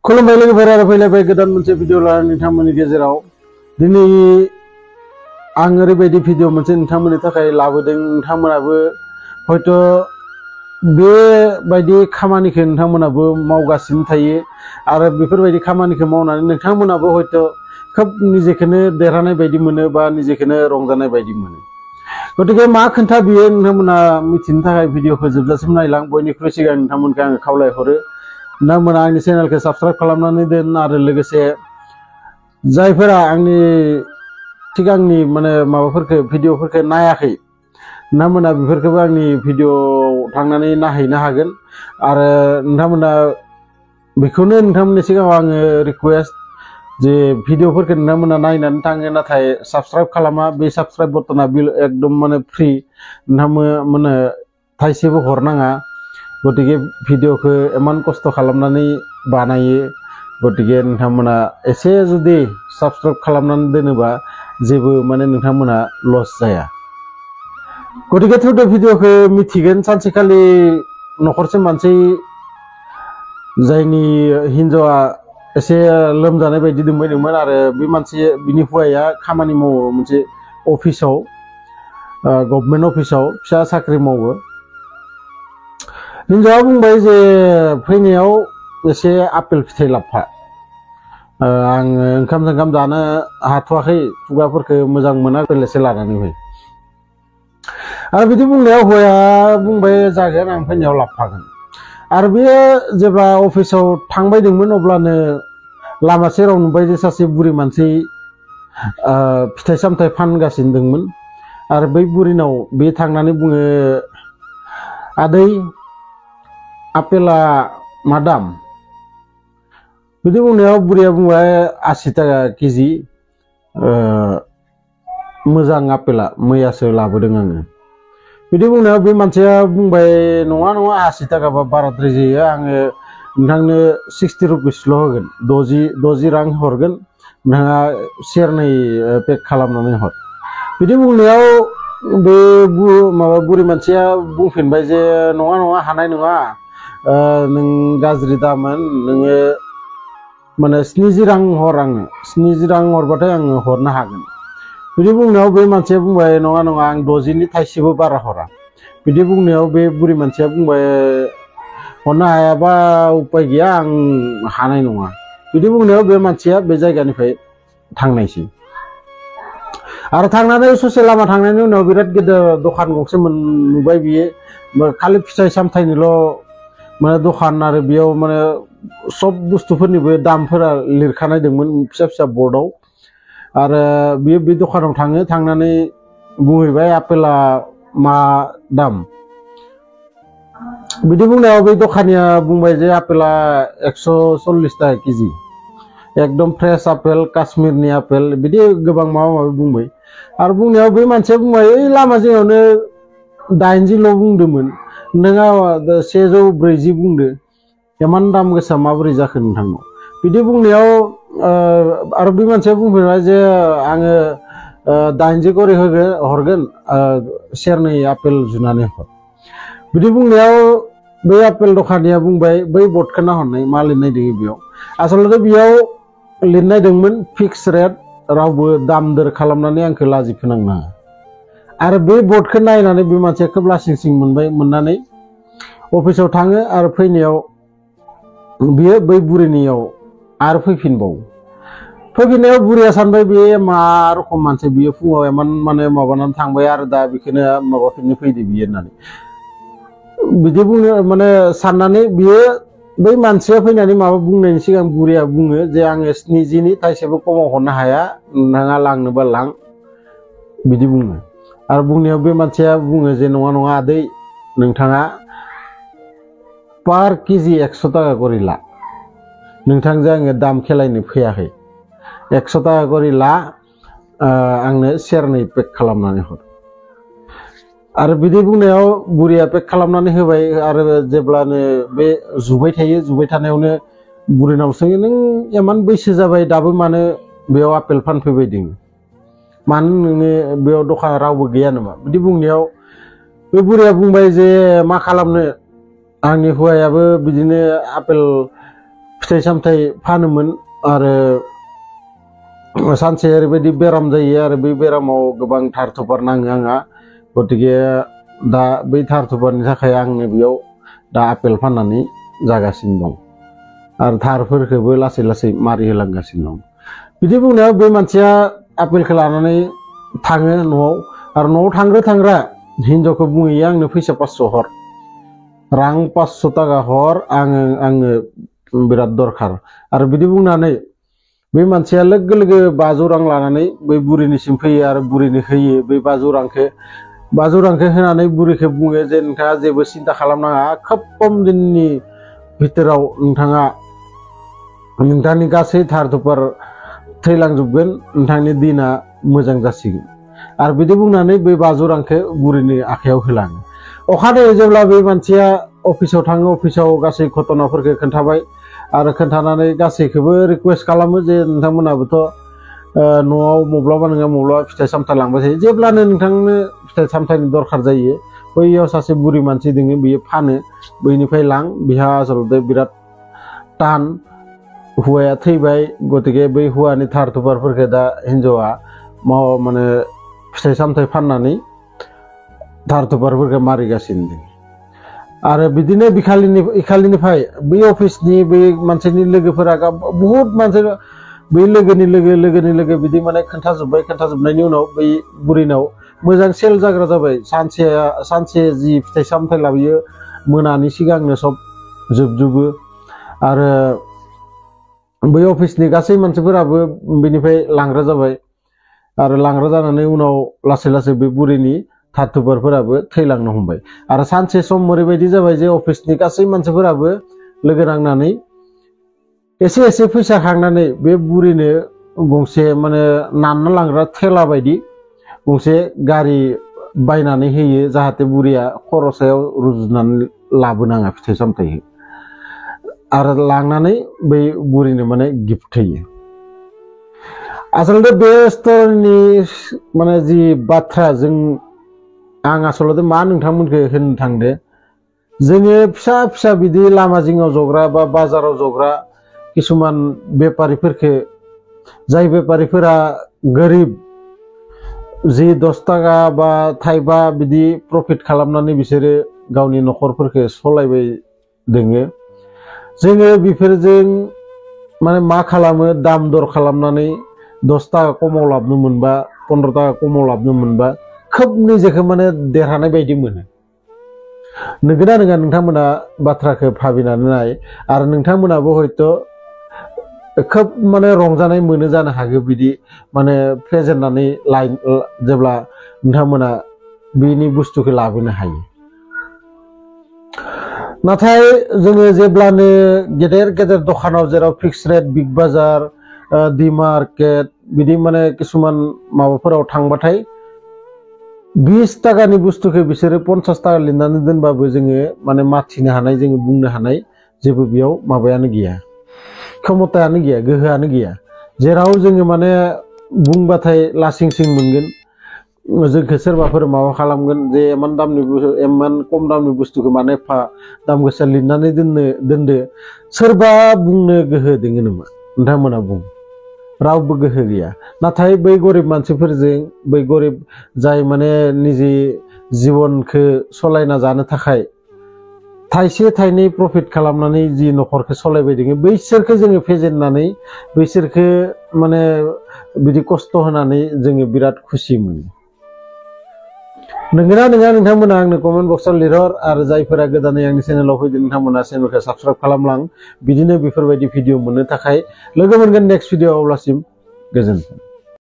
खुलुमबाय लोगोफोर आरो फैलायबाय गोदान मोनसे भिडिअ लानानै नोंथांमोननि गेजेराव दिनै आं ओरैबायदि भिडिअ मोनसे नोंथांमोननि थाखाय लाबोदों। नोंथांमोनाबो हयथ' बेबायदि खामानिखौ नोंथांमोनाबो मावगासिनो थायो आरो बेफोरबायदि खामानिखौ मावनानै नोंथांमोनाबो हयथ' खोब निजेखौनो देरहानाय बायदि मोनो बा निजेखौनो रंजानाय बायदि मोनो। गतिके मा खोन्था बियो नोंथांमोना मिथिनो थाखाय भिडिअखौ जोबजासिम नायलां। बयनिख्रुइ सिगां नोंथांमोनखौ आङो खावलायहरो नोंथांमोना आंनि चेनेलखौ साबस्क्राइब खालामनानै दोन आरो लोगोसे जायफोरा आंनि सिगांनि माबाफोरखौ भिडिअफोरखौ नायाखै नोंथांमोना बेफोरखौबो आंनि भिडिअ थांनानै नायहैनो हागोन। आरो नोंथांमोना बेखौनो नोंथांमोननि सिगाङाव आङो रिक्वेस्ट जे भिडिअफोरखौ नोंथांमोना नायनानै थाङो नाथाय साबस्क्राइब खालामा। बे साबस्क्राइब बटना एकदम फ्रि, नोंथांमोना थाइसेबो हरनाङा। गतिके भिडिअखौ इमान खस्थ' खालामनानै बानायो, गतिके नोंथांमोना एसे जुदि साबस्क्राइब खालामनानै दोनोबा जेबो नोंथांमोना लस जाया। गतिके थुदो भिडिअखौ मिथिगोन सानसेखालि न'खरसे मानसि जायनि हिन्जावा एसे लोमजानाय बायदि दंबायदोंमोन आरो बे मानसि बिनि हौवाया खामानि मावो मोनसे अफिसाव, गभर्नमेन्ट अफिसाव फिसा साख्रि मावो। हिन्जावा बुंबाय जे फैनायाव एसे आपेल फिथाइ लाबफा, आङो ओंखाम जानो हाथ'वाखै, खुगाफोरखौ मोजां मोना, आपेल एसे लानानै फै। आरो बिदि बुंनायाव हौवाया बुंबाय जागोन, आं फैनायाव लाबफागोन। आरो बेयो जेब्ला अफिसाव थांबायदोंमोन अब्लानो लामा सेराव नुबाय जे सासे बुरि मानसि फिथाइ सामथाइ फानगासिनो दंमोन। आरो बै बुरिनाव बे थांनानै बुङो, आदै आपेला मा दाम? बिदि बुंनायाव बुरिया बुंबाय 80 थाखा केजि, मोजां आपेला, मैयासो लाबोदों आङो। बिदि बुंनायाव बे मानसिया बुंबाय नङा 80 थाखाबा बाराद्राय जायो, आङो नोंथांनो 60 रुपिसल' होगोन, 60 रां हरगोन, नोंथाङा सेरनै पेक खालामनानै हर। बिदि बुंनायाव बे बुरि मानसिया बुंफिनबाय जे नङा हानाय नङा, नों गाज्रि दामोन, नोङो 70 रां हर, आङो 70 रां हरबाथाय आङो हरनो हागोन। बिदि बुंनायाव बे मानसिया बुंबाय नङा आं 60नि थाइसेबो बारा हरा। बिदि बुंनायाव बे बुरि मानसिया बुंबाय हरनो हायाबा उपाय गैया, आं हानाय नङा। बिदि बुंनायाव बे मानसिया बे जायगानिफ्राय थांनायसै। आरो थांनानै ससे लामा थांनायनि उनाव बिराद गेदेर दखान गंसे नुबाय बियो, खालि फिथाइ सामथाइनिल' दखान, आरो बेयाव सब बुस्थुफोरनिबो दामफोरा लिरखानाय दंमोन फिसा फिसा बर्डआव। आरो बियो बे दखानाव थाङो, थांनानै बुंहैबाय आपेला मा दाम? बिदि बुंनायाव बे दखानिया बुंबाय जे आपेला 140 थाखा केजि, एकदम फ्रेश आपेल, काश्मीरनि आपेल, बिदि गोबां माबा माबि बुंबाय। आरो बुंनायाव बे मानसिया बुंबाय ओइ लामा जिङावनो 80ल' बुंदोंमोन, नोंहा 140 बुंदो, इमान दाम गोसा माबोरै जाखो नोंथांनाव? बिदि बुंनायाव आरो बे मानसिया बुंफिनबाय जे आङो 80 करि हरगोन, सेरनै आपेल जुनानै हर। बिदि बुंनायाव बै आपेल दखानिया बुंबाय बै बर्डखौ नाहरनाय, मा लिरनाय दङ बेयाव? आसलथे बेयाव लिरनाय दंमोन फिक्स रेट, रावबो दाम दर खालामनानै आंखौ लाजि फोनांनाङा। आरो बे बर्डखौ नायनानै बे मानसिया खोब लासिं सिं मोननानै अफिसाव थाङो। आरो फैनायाव बियो बै बुरिनियाव आरो फैफिननायाव बुरिया सानबाय बे मा रखम मानसि, बियो फुङाव इमान माबानानै थांबाय आरो दा बेखौनो माबाफिननो फैदो बियो होननानै बिदि बुंनो साननानै बियो बै मानसिया फैनानै माबा बुंनायनि सिगां बुरिया बुङो जे आङो 70नि थाइसेबो खमाव हरनो हाया, नोंथाङा लांनोबा लां, बिदि बुङो। आरो बुंनायाव बे मानसिया बुङो जे नङा आदै, नोंथाङा पार केजि 100 थाखा करि ला, नोंथांजों आङो दाम खेलायनो फैयाखै, 100 थाखा करि ला, आंनो सेरनै पेक खालामनानै हर। आरो बिदि बुंनायाव बुरिया पेक खालामनानै होबाय। आरो जेब्लानो बे जुबाय थानायावनो बुरिनाव सोङो, नों इमान बैसो जाबाय दाबो मानो बेयाव आपेल फानफैबाय दङ, मानो नोङो बेयाव दखान रावबो गैया नामा? बिदि बुंनायाव बे बुरिया बुंबाय जे मा खालामनो, आंनि हौवायाबो बिदिनो आपेल फिथाइ सामथाइ फानोमोन आरो सानसे ओरैबायदि बेराम जायो आरो बै बेरामाव गोबां थार थुपार नाङो आंहा गतिके दा बै थार थुपारनि थाखाय आङो बेयाव दा आपेल फाननानै जागासिनो दं आरो थारफोरखौबो लासै लासै मारि होलांगासिनो दं बिदि बुंनायाव बे मानसिया आपेलखौ लानानै थाङो न'आव आरो न'आव थांग्रा हिनजावखौ बुंहैयो आंनो फैसा 500 हर रां 500 थाखा हर आंनो बिराद दरखार आरो बिदि बुंनानै बे मानसिया लोगो लोगो 500 रां लानानै बै बुरिनिसिम फैयो आरो बुरिनो होयो बै 500 रांखौ होनानै बुरिखौ बुङो जे नोंथाङा जेबो सिन्था खालामनाङा खोब खम दिननि भितराव नोंथाङा नोंथांनि गासै थार थुपार थैलांजोबगोन नोंथांनि दिना मोजां जासिगोन आरो बिदि बुंनानै बै 500 रांखौ बुरिनि आखायाव होलाङो अखानायै जेब्ला बे मानसिया अफिसाव थाङो अफिसाव गासै घटनाफोरखौ खोन्थाबाय आरो खोन्थानानै गासैखौबो रिक्वेस्ट खालामो जे नोंथांमोनाबोथ' न'आव माब्लाबा नङा माब्लाबा फिथाइ सामथाइ लांबाय थायो जेब्लानो नोंथांनो फिथाइ सामथाइनि दरखार जायो बैयाव सासे बुरि मानसि दोङो बियो फानो बैनिफ्राय लां बिहा आसलते बिराद टान हौवाया थैबाय गतिके बै हौवानि थार थुपारफोरखौ दा हिनजावा माने फिथाइ सामथाइ फाननानै थार थुपारफोरखौ मारिगासिनो दं आरो बिदिनो इखालिनिफ्राय बै अफिसनि बै मानसिनि लोगोफोरा बहुत मानसि बै लोगोनि लोगो बिदि माने खोन्थाजोबनायनि उनाव बै बुरिनाव मोजां सेल जाग्रा जाबाय सानसे जि फिथाइ सामथाइ लाबोयो मोनानि सिगांनो सब जोबजोबो आरो बै अफिसनि गासै मानसिफोराबो बेनिफ्राय लांग्रा जाबाय आरो लांग्रा जानानै उनाव लासै लासै बे बुरिनि थार थुपारफोराबो थैलांनो हमबाय आरो सानसे सम ओरैबायदि जाबाय जे अफिसनि गासै मानसिफोराबो लोगो नांनानै एसे फैसा खांनानै बे बुरिनो गंसे माने नानना लांग्रा थेला बायदि गंसे गारि बायनानै होयो जाहाथे बुरिया खरसायाव रुजुनानै लाबोनाङा फिथाइ सामथाइखौ आरो लांनानै बै बुरिनो माने गिफ्ट होयो आसलते बे स्ट'रीनि माने जि बाथ्रा आं आसलते मा नोंथांमोनखौ होननो थांदो जोङो फिसा बिदि लामा जिङाव जग्रा बा बाजाराव जग्रा किसुमान बेपारिफोरखौ जाय बेपारिफोरा गोरिब जि 10 थाखा बा थाइबा बिदि प्रफिट खालामनानै बिसोरो गावनि न'खरफोरखौ सलायबाय दोङो जोङो बेफोरजों माने मा खालामो दाम दर खालामनानै 10 थाखा खमाव लाबनो मोनबा 15 थाखा खमाव लाबनो मोनबा खोब निजेखौ माने देरहानाय बायदि मोनो नोगोना नङा नोंथांमोना बाथ्राखौ भाबिनानै नाय आरो नोंथांमोनाबो हयथ' खोब माने रंजानाय मोनो जानो हागौ बिदि माने फेजेननानै जेब्ला नोंथांमोना बिनि बुस्थुखौ लाबोनो हायो नाथाय जोङो जेब्लानो गेदेर दखानाव जेराव फिक्स रेट बिग बाजार डि मार्केट बिदि माने किसुमान माबाफोराव थांबाथाय 20 थाखानि बुस्थुखौ बिसोरो 50 थाखा लिरनानै दोनबाबो जोङो माने माथिनो हानाय जोङो बुंनो हानाय जेबो बेयाव माबायानो गैया क्षमतायानो गैया गोहोआनो गैया जेराव जोङो माने बुंबाथाय लासिंसिं मोनगोन जोंखौ सोरबाफोर माबा खालामगोन जे इमान खम दामनि बुस्थुखौ माने एफा दाम गोसा लिरनानै दोनदो सोरबा बुंनो गोहो दोङो नामा नोंथांमोना बुं रावबो गोहो गैया नाथाय बै गरिब मानसिफोरजों बै गरिब जाय माने निजे जिबनखौ सलायना जानो थाखाय थाइसे थाइनै प्रफिट खालामनानै जि न'खरखौ सलायबाय दोङो बैसोरखौ जोङो फेजेननानै बैसोरखौ माने बिदि खस्थ' होनानै जोङो बिराद खुसि मोनो नोंगोना नङा नोंथांमोना आंनो कमेन्ट बक्सआव लिरहर आरो जायफोरा गोदानै आंनि चेनेलाव फैदों नोंथांमोना चेनेलखौ साबस्क्राइब खालामलां बिदिनो बेफोरबायदि भिडिअ मोननो थाखाय लोगो मोनगोन नेक्स्ट भिडिअ अब्लासिम गोजोन्थों।